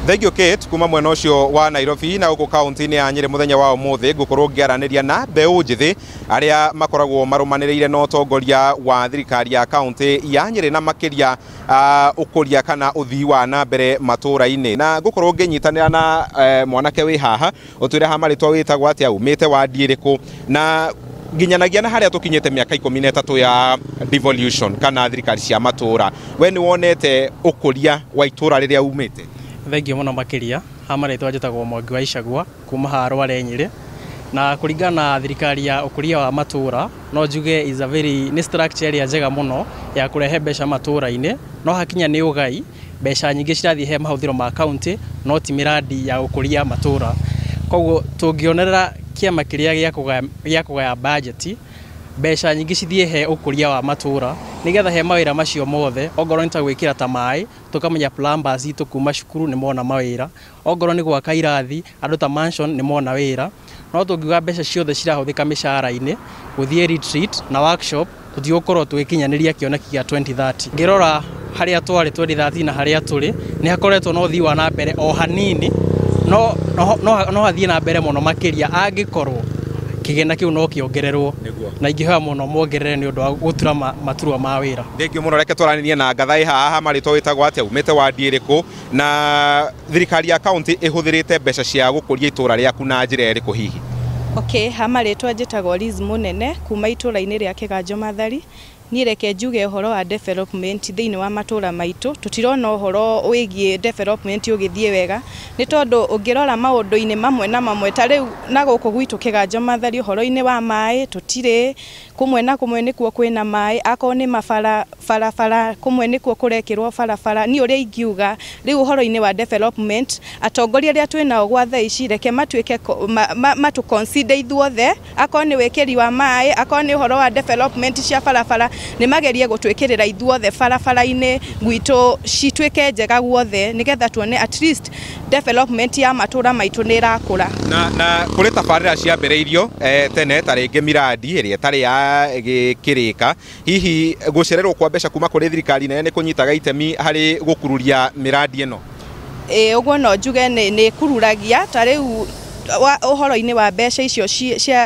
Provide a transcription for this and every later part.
Thank you, Kate. Kuma mwena ũcio wa Nairobi na gũkũ kaunti-inĩ ya Nyĩrĩ, mũthenya wa ũmũthĩ ngũkorwo ngĩaranĩria na mbeũ njĩthĩ arĩa makoragwo marũmanĩrĩire na ũtongoria wa thirikari ya kaunti ya Nyĩrĩ na makĩria ũkũria kana ũthii wa na mbere matũra-inĩ, na ngũkorwo ngĩnyitanĩra na mwanake wĩ haha. Ũtwĩre ha marĩtwa, wĩtagwo atĩa, umĩte wandi ĩrĩkũ, na nginyanagia na harĩa tũkinyĩte mĩaka 13 ya devolution kana thirikari cia matũra, we nĩ wonete ũkũria wa itũra rĩrĩa umĩte? Thengiũ mũno makĩria. Ha marĩtwa njĩtagwo Mwangi wa Icagua kuma haha Rware Nyĩrĩ, na kũringana na thirikari ya ũkũria wa matũra, no njuge is a very nĩ structure ĩrĩa njega mũno ya kũrehe mbeca matũra-inĩ. No hakinya nĩ ũgai, mbeca nyingĩ cirathiĩ he mahũthĩro ma county, no ti mĩrandi ya ũkũria matũra. Koguo tũngĩonerera kĩama kĩrĩa gĩa kũgaya bajeti, mbeca nyingĩ cithiĩ he ũkũria wa matũra, nĩgetha he mawĩra macio mothe, ongorwo nĩ ta gwĩkĩra ta maĩ, tũkamenya plumbers itũ kuma cukuru nĩ mona mawĩra, ongorwo nĩ gwaka irathi, andũ ta mansion nĩ mona wĩra. No tũngiuga mbeca ciothe cirahũthĩka mĩcara-inĩ, gũthiĩ retreat na workshop, tũtigũkorwo tũgĩkinyanĩria kĩoneki gĩa 2030. Ngĩrora harĩa twarĩ 2030 na harĩa tũrĩ, nĩ hakoretwo na ũthii wa na mbere o hanini, no hathiĩ na mbere mũno makĩria angĩkorwo kĩgĩna kĩu no kĩongererwo, na ingĩhoya mũno mongerere nĩ ũndũ wa gũtura maturwa ma wĩra. Thengiũ mũno. Reke twaranĩrie na ngatha ĩ haha. Marĩtwa, wĩtagwo atĩa, umĩte wandi ĩrĩkũ, na thirikari ya kaunti ĩhũthĩrĩte mbeca cia gũkũria itũra rĩaku na njĩra ĩrĩkũ hihi? Okay, ha marĩtwa njĩtagwo Liz Mũnene kuma itũra-inĩ rĩa Kĩganjo Mathari. Niĩ reke njuge ũhoro wa development thĩinĩ wa matũra maitũ, tũtirona ũhoro wĩgiĩ development ũgĩthiĩ wega, nĩ tondũ ũngĩrora maũndũ-inĩ mamwe na mamwe, ta rĩu na gũkũ gwitũ Kĩganjo Mathari, ũhoro-inĩ wa maĩ tũtirĩ, kũmwe na kũmwe nĩkuo kwĩna maĩ, akorwo nĩ mabara barabara, kũmwe nĩkuo kũrekĩrwo barabara. Niĩ ũrĩa ingiuga rĩu ũhoro-inĩ wa development, atongoria arĩa twĩnao gwa thaa ici, reke matuĩke matũ consider ithuothe, akorwo nĩ wĩkĩri wa maĩ, akorwo nĩ ũhoro wa development cia barabara, nĩ magerie gũtwĩkĩrĩra ithuothe barabara-inĩ gwitũ cituĩke njega guothe, nĩgetha tuone at least development ya matũra maitũ nĩ ĩrakũra. Na kũrĩ tabarĩra ciambĩrĩirio tene, ta rĩngĩ miradi ĩrĩa ĩtarĩ ya gĩkĩrĩka, hihi gũcererwo kwa mbeca kuma kũrĩ thirikari nene nĩ kũnyitaga itemi harĩ gũkururia mĩradi ĩno? Ĩ, ũguo no njuge nĩ kururagia. Ta rĩu ũhoro-inĩ wa mbeca icio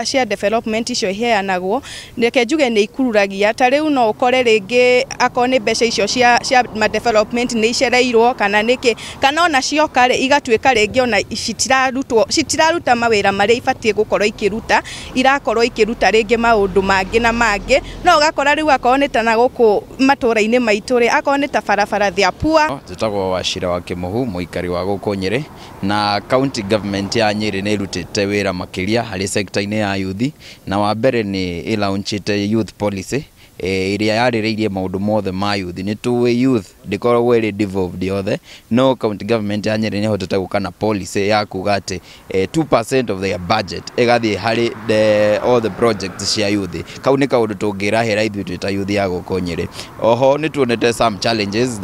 cia development icio iheanagwo, reke njuge nĩ ikururagia. Ta rĩu no ũkore rĩngĩ akorwo nĩ mbeca icio cia ma development nĩ icereirwo kana nĩkĩ, kana ona cioka rĩ, igatuĩka rĩngĩ ona citirarutwo, citiraruta mawĩra marĩa ibatiĩ gũkorwo ikĩruta, irakorwo ikĩruta rĩngĩ maũndũ mangĩ na mangĩ. No ũgakora rĩu akorwo nĩ ta na gũkũ matũra-inĩ maitũ rĩ, akorwo nĩ ta barabara, they are poor. Njĩtagwo Wachira wa Kĩmũhu, mũikari wa gũkũ Nyĩrĩ, na county government ya Nyĩrĩ nĩ ĩrutĩte wĩra makĩria harĩ sector-inĩ ya youth. Na wa mbere nĩ ĩlaunchĩte youth policy ĩrĩa yarĩrĩirie maũndũ mothe ma youth. Nĩ tũĩ youth ndĩkoragwo ĩrĩ devolved yothe, no county government ya Nyĩrĩ nĩ ĩhotete gũka na policy ya kuga atĩ 2% of their budget ĩgathiĩ harĩ all the projects cia youth. Kau nĩ kaũndũ tũngĩrahĩra ithuĩ twĩ ta youth ya gũkũ Nyĩrĩ. Oho nĩ tuonete some challenges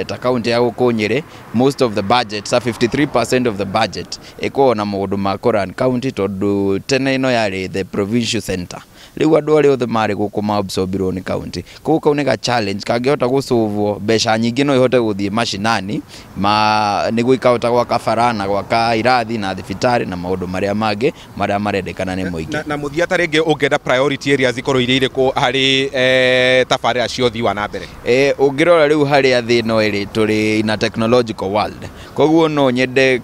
ta county ya gũkũ Nyĩrĩ, most of the budget, sa 53% of the budget ĩkoragwo na maũndũ ma kũ county, tondũ tene ĩno yarĩ the provincial center. Rĩu andũ arĩa othe marĩ gũkũ maabsorbirwo nĩ county, koguo kau nĩ ga challenge kangĩhota gũcũvwo, mbeca nyingĩ no ihote gũthiĩ mashinani ma nĩguo ikahota gwaka bara na gwaka irathi na thibitarĩ na maũndũ marĩa mangĩ marĩa marendekana nĩ mũingĩ. Na mũthia, ta rĩngĩ ũngĩenda priority areas ikorwo irĩ irĩkũ harĩ tabarĩra cia ũthii wa na mbere? Ũngĩrora rĩu harĩa thĩ ĩno ĩrĩ, tũrĩ in a technological world, koguo no nyende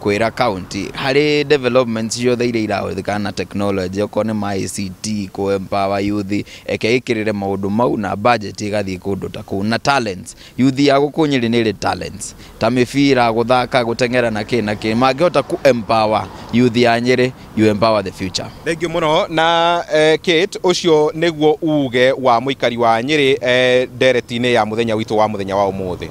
kwĩra county harĩ developments ciothe iria irahũthĩka na technology, okorwo nĩ ma ICT, kũ empower youth, eke ĩkĩrĩre maũndũ mau na budget ĩgathiĩ kũndũ ta kũu. Na talents, youth ya gũkũ Nyĩrĩ nĩ ĩrĩ talents ta mĩbira, gũthaka, gũteng'era na kĩ na kĩ. Mangĩhota ku empower youth ya Nyĩrĩ, you empower the future. Thengiũ mũno. Na Kate, ũcio nĩguo uge wa mũikari wa Nyĩrĩ ndereti-inĩ ya mũthenya witũ wa mũthenya wa ũmũthĩ.